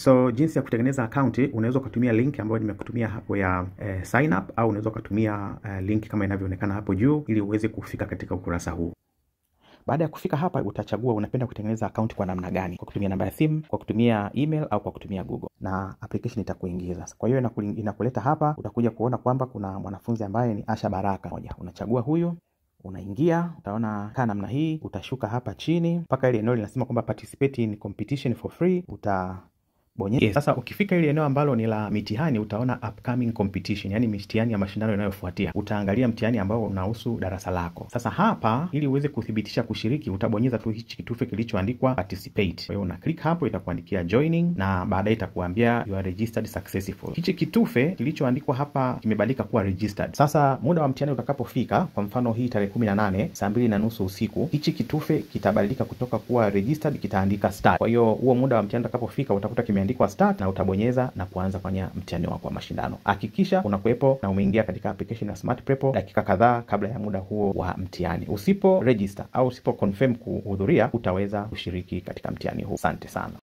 So jinsi ya kutengeneza akaunti, unaweza ukatumia link ambayo nimekutumia hapo ya sign up, au unaweza ukatumia link kama inavyoonekana hapo juu ili uweze kufika katika ukurasa huu. Baada ya kufika hapa, utachagua unapenda kutengeneza akaunti kwa namna gani, kwa kutumia namba ya simu, kwa kutumia email au kwa kutumia Google, na application itakuingiza. Kwa hiyo inakuleta hapa, utakuja kuona kwamba kuna mwanafunzi ambaye ni Asha Baraka. Moja, unachagua huyu, unaingia, utaona kaa namna hii, utashuka hapa chini mpaka ile eneo linasema kwamba participate in competition for free, utabonyeza. Yes. Sasa ukifika ile eneo ambalo ni la mitihani, utaona upcoming competition, yani mitihani ya mashindano yanayofuatia. Utaangalia mtihani ambao unahusu darasa lako. Sasa hapa ili uweze kuthibitisha kushiriki, utabonyeza tu hichi kitufe kilichoandikwa participate. Kwa hiyo una click hapo, itakuandikia joining na baadaye itakuambia you are registered successful. Hichi kitufe kilichoandikwa hapa kimebadilika kuwa registered. Sasa muda wa mtihani utakapofika, kwa mfano hii tarehe 18 saa 2:30 usiku, hichi kitufe kitabadilika kutoka kuwa registered kitaandika start. Kwa hiyo huo muda wa mtihani utakapofika utakuta kimeandikwa start na utabonyeza na kuanza kufanya mtihani wako wa mashindano. Hakikisha unakuwepo na umeingia katika application ya Smart Prepo dakika kadhaa kabla ya muda huo wa mtihani. Usipo register au usipo confirm kuhudhuria, utaweza kushiriki katika mtihani huu. Asante sana.